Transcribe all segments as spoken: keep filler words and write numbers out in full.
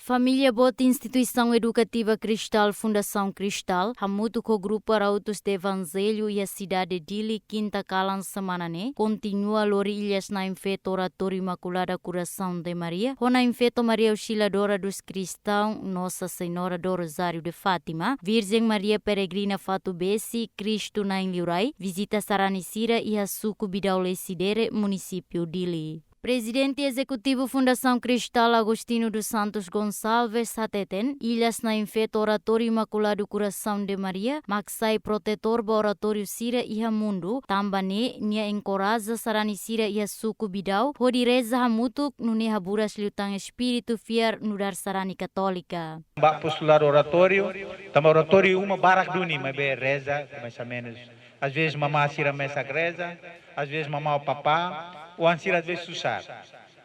Família boot Instituisaun Edukativa Cristal, Fundasaun Cristal, hamutuk ho grupu Arautos do Evangelho iha sidade Dili, kinta kalan semana ne'e, kontinua lori Ilhas Na'in Feto Oratóriu Imaculada Coração de Maria, ho Na'in Feto Maria Auxiliadora dos Cristãos, Nossa Senhora do Rosário de Fátima, Virgem Maria Peregrina Fatubesi, Kristu Na'in Liurai, vizita sarani sira iha suku Bidau Lecidere, munisípiu Dili. Prezidente Ezekutivu Fundasaun Cristal, Agostinho dos Santos Gonçalves, hateten, Ilhas Na'in Feto Oratóriu Imaculado Coração de Maria mak sai protetór ba oratóriu sira iha mundu, tanba ne'e nia enkoraja sarani sira iha suku Bidau hodi reza hamutuk, nune'e haburas liután espíritu fiar nu'udar sarani katólika. Ba apostoladu oratóriu, tanba oratóriu uma barak duni, maibé reza, mais ou menos. Às vezes mamá sira mesak reza, às vezes mamá ou papá, oan sira às vezes susar.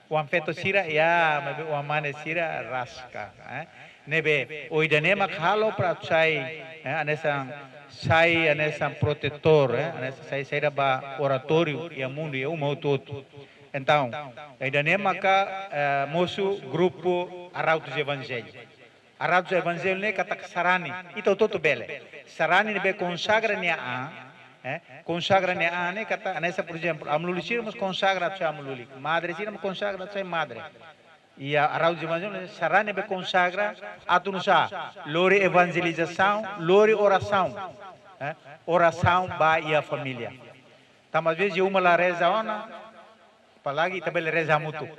Oan feto sira, ya, maibé oan mane sira raska, eh. Ne'ebé, oida ne'e mak halo para sai, eh, hanesan, sai, hanesan protetór, eh, hanesan sai, saida ba oratóriu iha mundu, iha uma hotu-hotu. Entaun, oida ne'e maka, eh, mosu grupu Arautos Evangelho. Arautos Evangelho ne'e katak sarani, ita hotu-hotu bele. Sarani ne'ebé konsagra nia an, eh, konsagra nia an ne'e katak, hanesan, por ezemplu, amu-lulik sira mós konsagra atu sai amu-lulik, madre sira mós konsagra atu sai madre. I Arautos Evangelho ne'e sarani ne'ebé konsagra atu nu'usá, lori evanjelizasaun, lori orasaun, eh, orasaun ba iha família. Tanba às vezes iha uma la reza ona, apalagi ita bele reza hamutuk.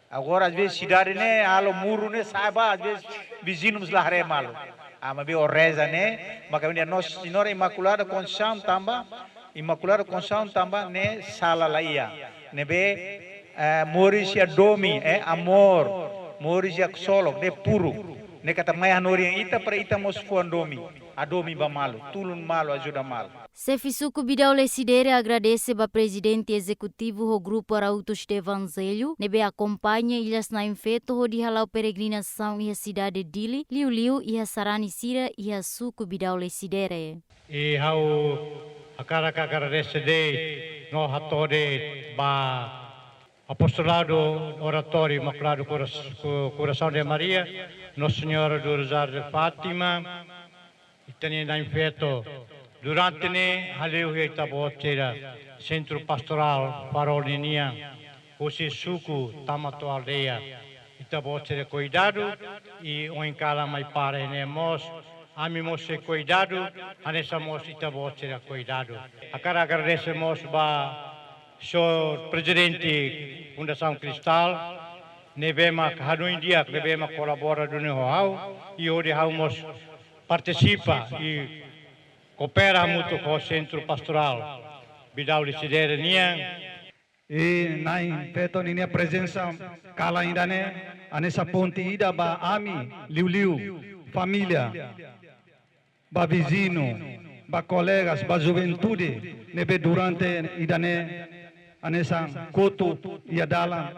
Agora, às vezes, sidade ne'e, halo muru ne'e, sa'e ba, às vezes, viziñu mós la haree malu. Ah, maibé ó reza ne'e, maka Nossa Senhora Imaculada Conceição tanba, Imaculada Conceição tanba ne'e sala la iha. Ne'ebé, eh, moris iha domin, eh, amor, moris iha ksolok, ne'e puru. Ne'e katak mai hanorin ita para ita mós fuan domin, hadomi ba malu, tulun malu, ajuda malu. Xefe suku Bidau Lecidere agradese ba Prezidente Ezekutivu ho grupu Arautos do Evangelho, ne'ebé akompaña Ilhas Na'in Feto hodi hala'o peregrinasaun iha sidade Dili, liuliu iha sarani sira iha suku Bidau Lecidere. I ha'u hakarak agradese de'it no hato'o de'it ba Apostoladu Oratóriu Imaculado Cora-, Co-, Coração de Maria, Nossa Senhora do Rosário de Fátima, ita-nia Na'in Feto, durante ne'e hale'u iha ita-boot sira Sentru Pastorál Farol ninian, husi suku tama to'o aldeia. Ita-boot sira kuidadu, i ohin kalan mai para iha ne'e mós, ami mós sei kuidadu, hanesan mós ita-boot sira kuidadu. Hakarak agradese mós ba Señór Prezidente Fundasaun Cristal, ne'ebé mak hanoin di'ak, ne'ebé mak kolabora duni ho ha'u, i hodi ha'u mós partisipa i koopera hamutuk ho Sentru Pastorál Bidau Lecidere nian. I Na'in Feto ninia prezensa kalan ida-ne'e, hanesan ponte ida ba ami, liuliu família, ba viziñu, ba kolegas, ba juventude ne'ebé durante ida-ne'e hanesan kotu iha dalan,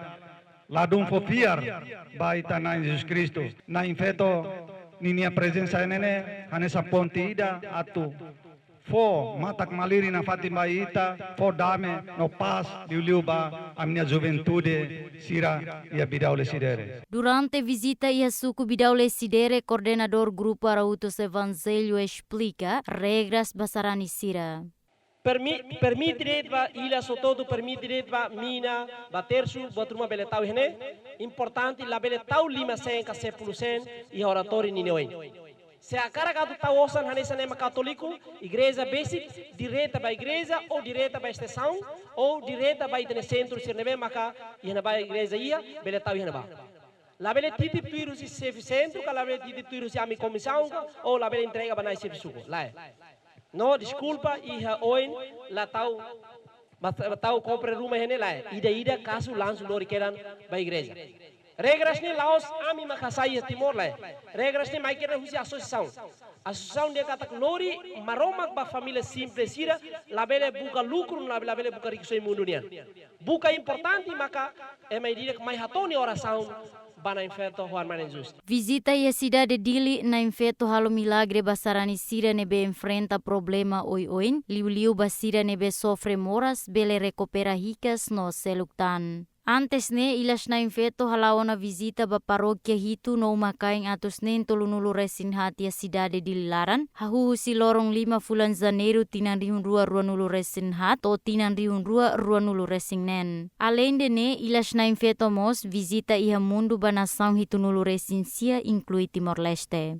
ladún fó fiar ba ita Na'i Jesus Kristu. Na'in Feto ninia prezensa ne'e hanesan ponte ida atu fó matak-malirin nafatin ba ita, fó dame no pás liuliu ba ami-nia juventude sira iha Bidau Lecidere. Durante vizita iha suku Bidau Lecidere, koordenadór grupu Arautos Evangelho esplika regras ba sarani sira. Permi-, permite de'it ba ilha hotu-hotu, permite de'it ba mina, ba tersu, buat ruma bele tau iha ne'e. Importante labele tau lima sen ka sepuluh sen iha oratóriu ninian oin. Se hakarak atu tau osan hanesan ema katóliku, igreja besik, direta ba igreja, ou direta ba estasaun, ou direta ba ita-nia sentru sira ne'ebé maka iha ne'ebá igreja iha, bele tau iha ne'ebá. Labele titip tuir husi xefe sentru, ka labele titip tuir husi ami komisaun ka, ou labele entrega ba nai xefe suku. Lae. No, deskulpa, iha oin la tau, la tau kopre ruma iha ne'e, lae. Ida-ida kazu langsung lori kedan ba igreja. Regras ne'e la'ós ami mak hasai iha Timor, lae. Regras ne'e mai kedan husi asosiasaun. Asosiasaun dehan katak lori Maromak ba família simples sira, labele buka lukru, labele, labele buka rikusoin mundu nian. Buka importante maka ema ida-idak mai hato'o nia orasaun ba Na'in Feto ho Armani Jesus. Vizita iha sidade Dili, Na'in Feto halo milagre ba sarani sira ne'ebé enfrenta problema oioin, liuliu ba sira ne'ebé sofre moras, bele rekupera hikas no seluk tan. Antes ne'e, Ilas Nain Feto hala'o ona vizita ba parókia hitu no uma-kain atus neen tolunulu resin haat iha sidade Dili laran, hahú husi loron lima fulan Janeiru tinan rihun rua ruanulu resin haat to'o tinan rihun rua ruanulu resin neen. Aleinde ne'e, Ilas Nain Feto mós vizita iha mundu ba nasaun hitunulu resin sia, inklui Timor-Leste.